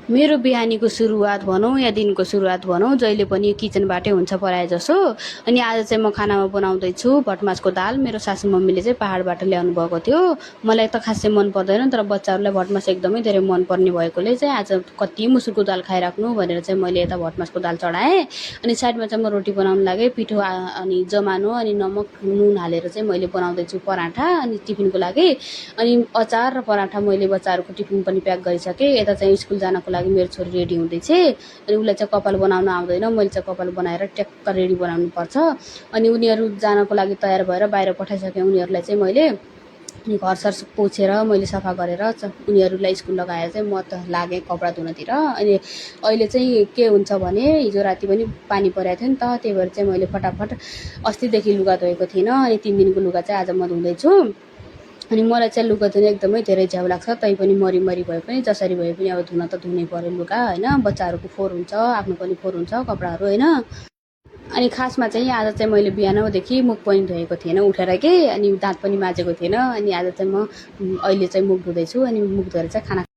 मेरो बिहानीको सुरुवात भनौँ या दिनको सुरुवात भनौँ जहिले पनि किचनबाटै हुन्छ प्रायः जसो। अनि आज चाहिँ म खानामा बनाउँदैछु भटमासको दाल। मेरो सासू मम्मीले चाहिँ पाहाडबाट ल्याउनु भएको थियो। मलाई त खासै मन पर्दैन, तर बच्चाहरूलाई भटमास एकदमै धेरै मनपर्ने भएकोले चाहिँ आज कति मुसुरको दाल खाइराख्नु भनेर चाहिँ मैले यता भटमासको दाल चढाएँ। अनि साइडमा चाहिँ म रोटी बनाउनु लागेँ। पिठो अनि जमानो अनि नमक नुन हालेर चाहिँ मैले बनाउँदैछु पराठा अनि टिफिनको लागि। अनि अचार र पराठा मैले बच्चाहरूको टिफिन पनि प्याक गरिसकेँ। यता चाहिँ स्कुल जानको लागि मेरो छोरी रेडी हुँदैछ। अनि उसलाई चाहिँ कपाल बनाउन आउँदैन, मैले चाहिँ कपाल बनाएर ट्याक्क रेडी बनाउनु पर्छ। अनि उनीहरू जानको लागि तयार भएर बाहिर पठाइसकेँ। उनीहरूलाई चाहिँ मैले घर सर पोछेर मैले सफा गरेर उनीहरूलाई स्कुल लगाएर चाहिँ म त लागेँ कपडा धुनतिर। अनि अहिले चाहिँ के हुन्छ भने हिजो राति पनि पानी परेको थियो नि त, त्यही भएर चाहिँ मैले फटाफट अस्तिदेखि लुगा धोएको थिइनँ। अनि 3 दिनको लुगा चाहिँ आज म धुँदैछु। अनि मलाई चाहिँ लुगा धुन एकदमै धेरै झ्याउ लाग्छ। तैपनि मरिमरि भए पनि जसरी भए पनि अब धुन त धुनै पर्यो लुगा होइन। बच्चाहरूको फोहोर हुन्छ, आफ्नो पनि फोहोर हुन्छ कपडाहरू होइन। अनि खासमा चाहिँ आज चाहिँ मैले बिहानदेखि मुख पनि धोएको थिएन उठेर के, अनि दाँत पनि माझेको थिएन। अनि आज चाहिँ म अहिले चाहिँ मुख धुँदैछु। अनि मुख धोएर चाहिँ खाना